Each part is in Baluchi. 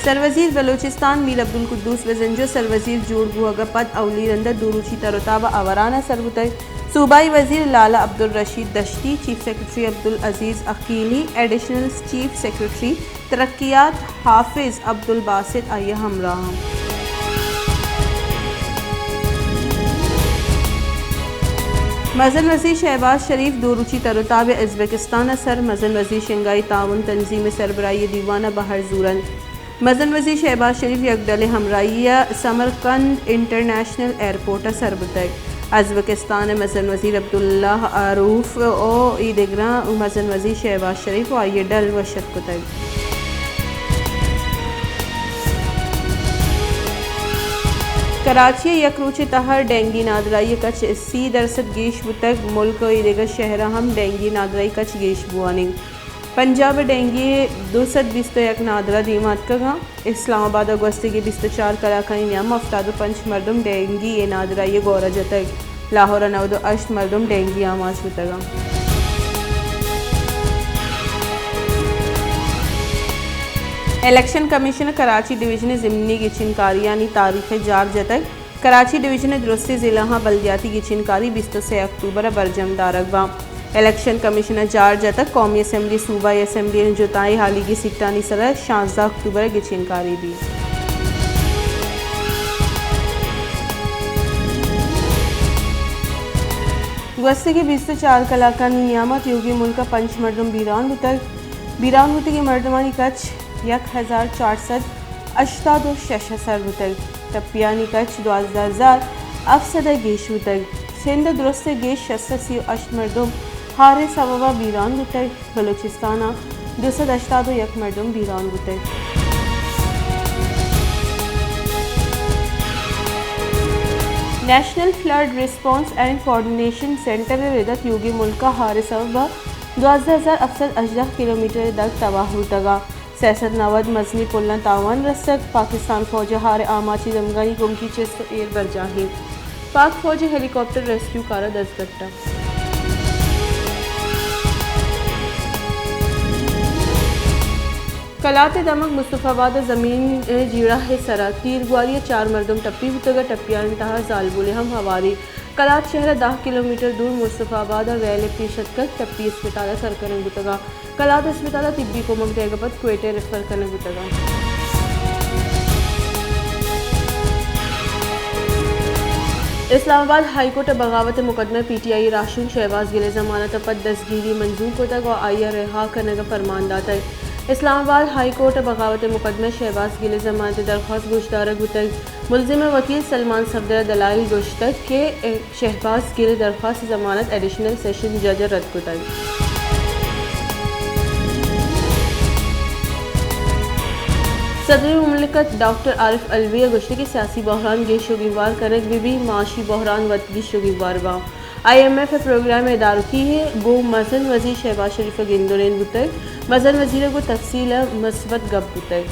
سروزیر بلوچستان میر عبدالقدوس بزنجو سروزیر جوڑ بوہگ ء پد اولی رند ء دو روچی تر ء تاب ء آوران ء سر بوتگ۔ صوبائی وزیر لالا عبدالرشید دشتی، chief secretary Abdul Aziz Aqili, additional chief secretary ترقیات حافظ عبدالباسط آئی ء ہمراہ انت۔ مزن وزیر شہباز شریف دو روچی تر ء تاب ء ازبکستان ء سر، مزن وزیر شنگھائی تعاون تنظیم ء سربراہی ء دیوان ء بہر زورنت۔ مزن وزیر شہباز شریف یک ڈلے ہمراہی ء سمرقند انٹرنیشنل ایئرپورٹ ء سر بوتگ۔ ازبکستان ء مزن وزیر عبداللہ عروف ء اے دگراں مزن وزیر شہباز شریف ء آئی ء ڈل وش اتک کتگ۔ کراچی ء یک روچے تہا ڈینگی نادراہی ء کچ سی درسد گیش بوتگ۔ ملک ء اے دگہ شہراں ہم ڈینگی نادراہی کچ گیش بوان انت۔ پنجاب ء ڈینگی ء دو سد بیست ء یک نادراہ دیما اتکگ انت۔ اسلام آباد ء گوستگیں بیست ء چار کلاکانی نیام ء ہفتاد ء پنچ مردم ڈینگی ء نادراہی ء گورا جتگ۔ لاہور ء نود ء ہشت مردم ڈینگی آماچ بوتگ انت۔ الیکشن کمیشن ء کراچی ڈویژن ء ضمنی گچین کاریانی تاریخ ء جار جتگ۔ کراچی ڈویژن ء درستیں ضلعاں بلدیاتی گچین کاری بیست ء سے اکتوبر ء برجم دارگ باں۔ الیکشن کمیشن ء جار جتگ، قومی اسمبلی، صوبائی اسمبلی ء جتائیں ہالیگی سیٹانی سرا شانزدہ اکتوبر ء گچین کاری بیت۔ گوستگیں بیست ء چار کلاکانی نیام ء تیوگیں ملک ء پنچ مردم بیران بوتگ۔ بیران بوتگیں مردمانی کچ یک ہزار چار سد ہشتاد ء شش ء سر بوتگ۔ ٹپیانی کچ دوازدہ ہزار ہفت سد ء گیش بوتگ۔ سندھ ء درست ء گیش شش سد سی ء ہشت مردم ہار ء سبب ء بیران بوتگ۔ بلوچستان ء دو سد ہشتاد ء یک مردم بیران بوتگ۔ National flood response and coordination centre ء رد ء تیوگیں ملک ء ہار ء سبب ء دوازدہ ہزار ہفت سد ہژدہ کلومیٹر ء دگ تباہ بوتگ ء سئے سد نود مزنیں پلاں تاوان رستگ۔ پاکستان فوج ء ہار ء آماچی دمگانی گمکی چست ء ایر برجاہ انت۔ پاک فوج ء ہیلی کاپٹر ریسکیو کار ء دزگٹ ء۔ کلات ء دمگ مصطفی آباد ء زمین ء جیڑہ ء سرا تیر گواری ء چار مردم ٹپی بوتگ ء ٹپیانی تہا زالبولے ہم ہواری۔ کلات شہر ء دہ کلومیٹر دور مصطفی آباد ء ویل ء پیش اتکگ، ٹپی اسپتال ء سر کنگ بوتگ ء کلات اسپتال ء طبی کمک دئیگ ء پد کوئٹہ ء ریفر کنگ بوتگ ء۔ اسلام آباد ہائی کورٹ ء بغاوت ء مقدمہ ء پی ٹی آئی ء راہشون شہباز گل ء ضمانت ء پد دزگیری منظور کتگ ء آئی ء رہا کنگ ء پرمان داتگ۔ اسلام آباد ہائی کورٹ ء بغاوت ء مقدمہ ء شہباز گل ء ضمانت ء درخواست گوشدارگ بوتگ۔ ملزم ء وکیل سلمان صفدر ء دلائل گوشتگ کہ شہباز گل ء درخواست ضمانت ایڈیشنل سیشن جج ء رد کتگ۔ صدر مملکت ڈاکٹر عارف علوی ء گوشتگ کہ سیاسی بحران گیش ء گیوار کنگ بہ بیت، معاشی بحران وت گیش ء گیوار باں۔ آئی ایم ایف ء پروگرام ء ادارکی ء گوں مزن وزیر شہباز شریف ء گند ء نند بوتگ۔ مزن وزیر ء گوں تفصیل ء مثبت گپ بوتگ۔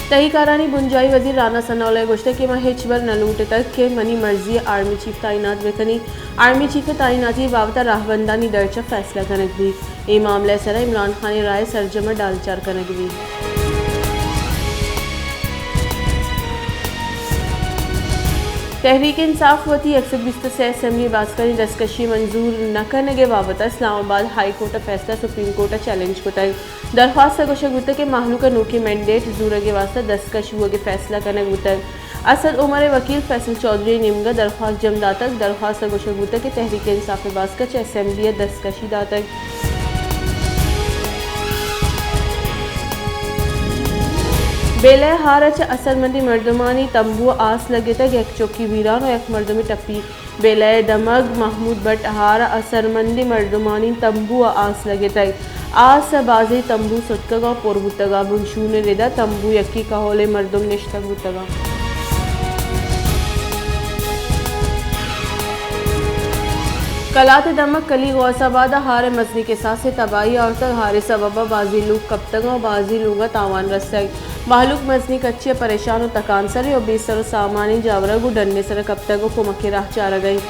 تہی کارانی بنجاہی وزیر رانا ثناء اللہ ء گوشتگ کہ من ہچبر نہ لوٹتگ کہ منی مرضی ء آرمی چیف تعینات بہ کنی۔ آرمی چیف ء تعیناتی ء بابت ء راہبندانی درچ ء فیصلہ کنگ بیت۔ اے معاملہ ء سرا عمران خان ء رائے سرجم ء ڈالچار کنگ بیت۔ تحریک انصاف وتی یک سد بیست ء سے اسمبلی باسکانی دستکشی منظور نہ کنگ ء بابت ء اسلام آباد ہائی کورٹ ء فیصلہ سپریم کورٹ ء چیلنج کتگ۔ درخواست ء گوشگ بوتگ کہ مہلوک ء نوکیں مینڈیٹ زورگ ء واستہ دستکش بوگ ء فیصلہ کنگ بوتگ۔ اسد عمر ء وکیل فیصل چوہدری ء نیمگ ء درخواست جم داتگ۔ درخواست ء گوشگ بوتگ کہ تحریک انصاف ء باسک ء چہ اسمبلی ء دستکشی داتگ۔ بیلہ ء ہار ء چہ اثرمندیں مردمانی تمبو ء آس لگتگ، یک چکی بیران ء یک مردمے ٹپی۔ بیلہ ء دمگ محمود بٹ ہار ء اثرمندیں مردمانی تمبو ء آس لگتگ۔ آس ء بازیں تمبو ستکگ ء پر بوتگ ء بنشون ء رد ء تمبو یکے کہول ء مردم نشتگ بوتگ انت۔ کلات ء دمگ کلی غوث آباد ء ہار ء مزنیں کساسے تباہی آورتگ۔ ہار ء سبب ء بازیں لوگ کپتگ ء بازیں لوگ ء تاوان رستگ۔ مہلوک مزنیں کچے ء پریشان ء تکانسر ء بے سر ء سامانیں جاوراں گوں ڈن ء سر ء کپتگ ء کمک ء راہ چارگ ء انت۔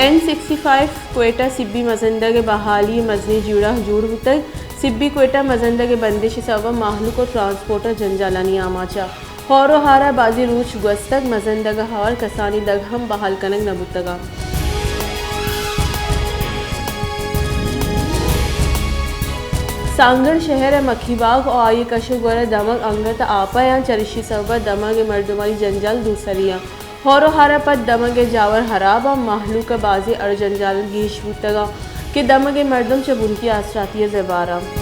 این سکسٹی فائیو کوئٹہ سبی مزندگ ءِ بحالی ءِ مزنیں جیڑہ جوڑ بوتگ۔ سبی کوئٹہ مزندگ ءِ بندش ءِ سبب ءَ مہلوک ءُ ٹرانسپورٹر جنجالانی آماچ ءَ۔ ہور ءُ ہار ءَ بازیں روچ گوستگ، مزندگ ءَ ہوار کسانیں دگ ہم بحال کنگ نہ بوتگ اَنت۔ سانگڑ شہر ءِ مکھی باگ ءُ آئی ءِ کش ءُ گور ءِ دمگ انگت ءَ آپ ءَ اَنت، چریشی سبب ءَ دمگ ءِ مردمانی جنجال دو سری اَنت۔ ہور ءُ ہار ءَ پد دمگ ءِ جاور ہراب اَنت، مہلوک ءَ بازیں اڑ جنجال گیش بوتگ اَنت کہ دمگ ءِ مردم چہ بنکی آسراتی ءَ زبہر اَنت۔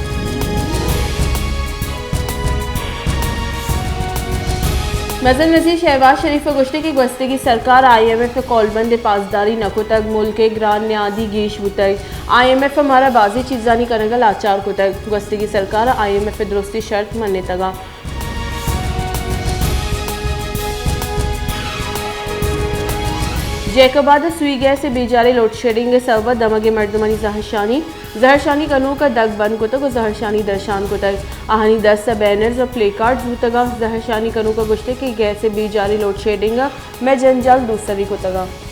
مزن وزیر شہباز شریف ءَ گوشتگ کہ گوستگی سرکار ءَ آئی ایم ایف ءِ قولبند ءِ پاسداری نہ کتگ، ملک ءِ گران نیادی گیش بوتگ۔ آئی ایم ایف ءَ مارا بازیں چیزانی کنگ ءَ لاچار کتگ۔ گوستگی سرکار ءَ آئی ایم ایف ءِ درستیں شرط منتگ اَنت۔ جیکب آباد ءَ سوئی گیس ءِ بیجاریں لوڈشیڈنگ ءِ سبب ءَ دمگ ءِ مردمانی زہرشانی، زہرشانی کنوک ءَ دگ بند کتگ ءُ زہرشانی درشان کتگ۔ آہانی دست ءَ بینرز ءُ پلے کارڈز بوتگ اَنت۔ زہرشانی کنوک ءَ گوشتگ کہ گیس ءِ بیجاریں لوڈشیڈنگ ءَ مئے جنجال دوسری کتگ اَنت۔